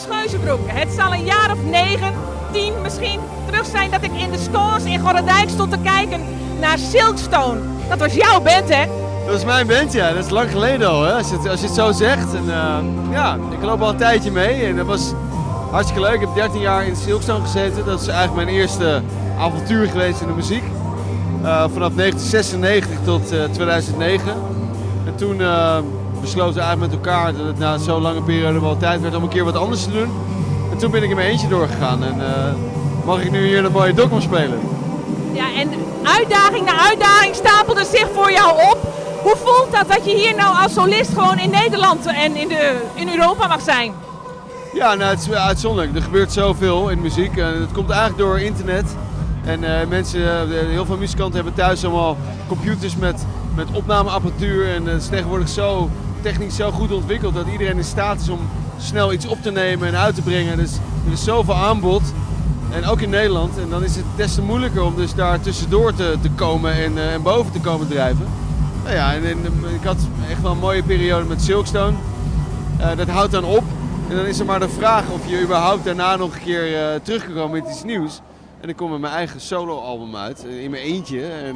Niels Geusebroek, het zal een jaar of 9, 10 misschien terug zijn dat ik in de Skâns in Gorredijk stond te kijken naar Silkstone. Dat was jouw band, hè? Dat is mijn band, ja. Dat is lang geleden al, hè? Als je het zo zegt. En, ja, ik loop al een tijdje mee en dat was hartstikke leuk. Ik heb 13 jaar in Silkstone gezeten. Dat is eigenlijk mijn eerste avontuur geweest in de muziek. Vanaf 1996 tot 2009. En toen besloten we eigenlijk met elkaar dat het na zo'n lange periode wel tijd werd om een keer wat anders te doen. En toen ben ik in mijn eentje doorgegaan en mag ik nu hier een mooie Dokkum spelen. Ja, en uitdaging na uitdaging stapelde zich voor jou op. Hoe voelt dat dat je hier nou als solist gewoon in Nederland en in Europa mag zijn? Ja, het is uitzonderlijk. Er gebeurt zoveel in muziek. En het komt eigenlijk door internet. En heel veel muzikanten hebben thuis allemaal computers met opnameapparatuur. En het is tegenwoordig zo technisch zo goed ontwikkeld dat iedereen in staat is om snel iets op te nemen en uit te brengen. Dus er is zoveel aanbod. En ook in Nederland. En dan is het des te moeilijker om dus daar tussendoor te komen en boven te komen drijven. Ik had echt wel een mooie periode met Silkstone. Dat houdt dan op. En dan is er maar de vraag of je überhaupt daarna nog een keer terug kan komen met iets nieuws. En ik kom met mijn eigen soloalbum uit, in mijn eentje. En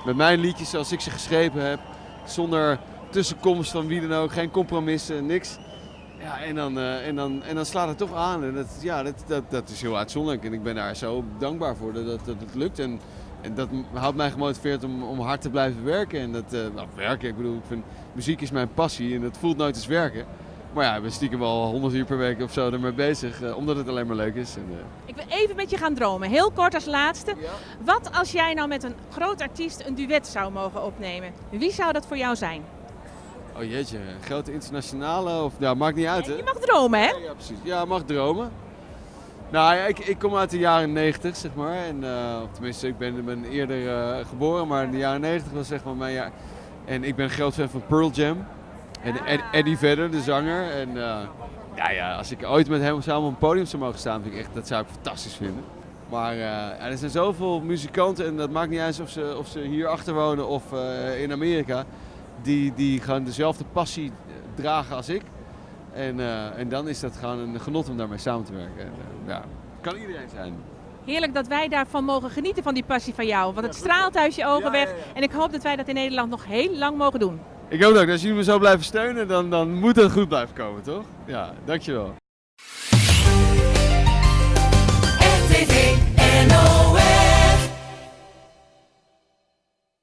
met mijn liedjes zoals ik ze geschreven heb. Zonder tussenkomst van wie dan ook, geen compromissen, niks. Ja, en dan slaat het toch aan. En dat is heel uitzonderlijk. En ik ben daar zo dankbaar voor dat het lukt. En dat houdt mij gemotiveerd om hard te blijven werken. En dat nou, werken, ik bedoel, ik vind, muziek is mijn passie en dat voelt nooit als werken. Maar ik ben stiekem al 100 uur per week of zo ermee bezig, omdat het alleen maar leuk is. En Ik wil even met je gaan dromen, heel kort als laatste. Wat als jij nou met een groot artiest een duet zou mogen opnemen? Wie zou dat voor jou zijn? Oh jeetje, een grote internationale of, nou, maakt niet uit, hè? Je mag dromen, hè? Ja, ja, precies. Ja, mag dromen. Ik kom uit de jaren 90, zeg maar. En of tenminste, ik ben eerder geboren, maar in de jaren 90 was zeg maar mijn jaar. En ik ben groot fan van Pearl Jam. En Eddie Vedder, de zanger. En als ik ooit met hem samen op een podium zou mogen staan, vind ik echt, dat zou ik fantastisch vinden. Maar er zijn zoveel muzikanten en dat maakt niet uit of ze hier achter wonen of in Amerika. Die gewoon dezelfde passie dragen als ik. En dan is dat gewoon een genot om daarmee samen te werken. En kan iedereen zijn. Heerlijk dat wij daarvan mogen genieten van die passie van jou. Want het straalt uit je ogen weg. En ik hoop dat wij dat in Nederland nog heel lang mogen doen. Ik hoop ook. Als jullie me zo blijven steunen, dan moet het goed blijven komen, toch? Ja, dankjewel. RTV NO.